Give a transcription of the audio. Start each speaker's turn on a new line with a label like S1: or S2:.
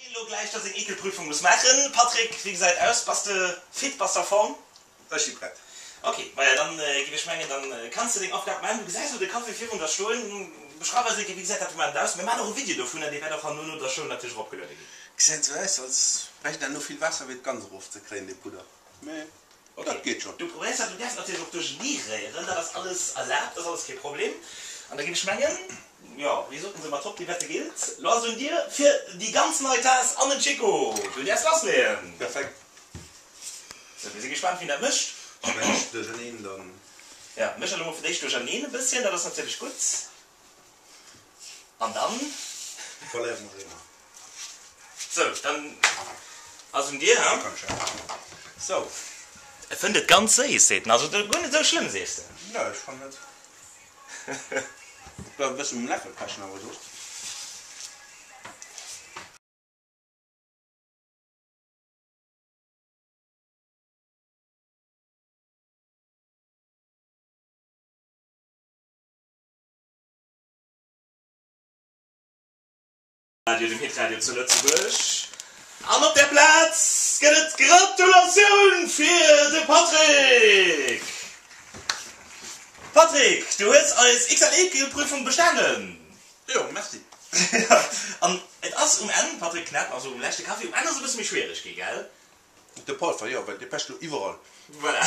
S1: Elo gläich da seng Eekelprüfung muss maachen. Patrick, wéi gesäit aus? Bass de fit? Bass de a Form?
S2: Ech si prett.
S1: Ok, maja dann géif ech mengen, dann kanns de deng Aufgab maachen. Du gesäis elo de Café virun der stoen. Beschreif eis eng Kéier, wéi gesäit dat Moment aus? Mir maachen och e Video dovunner, dee wäert och herno no der Show natierlech eropgeluede ginn.
S2: Gesäit esou aus, als bräicht dat no vill Waasser fir et ganz erofzekréien, dee Pudder. Mee dat geet schonn.
S1: Du probéiers dat, du däerfs natierlech och duerchernee réieren, dat ass alles erlaabt, dat ass alles kee Problem. An da géif ech mengen, jo, wéi soten se ëmmer, top, déi Wette gilt. Lo ass et un dir fir déi ganz nei Taass an den Chico. Du däerfs lassleeën.
S2: Perfekt.
S1: Sou, mir si gespaant, wien dat mécht.
S2: Wenn ech duercherneen, dann.
S1: Jo, méch elo mol fir d'éischt duercherneen e bësschen, dat ass natierlech gutt. An dann.
S2: Verléiere mer ëmmer.
S1: Sou, dann ass un dir, he?
S2: Sou.
S1: E fënnt et ganz séiss, seet en. Also guer net esou schlëmm, sees de?
S2: Nee, ech fannen et. Et bleift e bëssen um Läffel pechen, awer soss.
S1: Radio, dem Hitradio zu Lëtzebuerg. An op der Plaz gëtt et Gratulatioun fir de Patrick! Patrick, du hues eis XLE-Prüfung bestanen!
S2: Jo, merci.
S1: An et ass um Enn, Patrick Knapp, also um leschte Café, um Enn ass et e bësse méi schwiereg gi, gell?
S2: De Polver, jo, well dee pecht lo iwwerall.
S1: Voilà.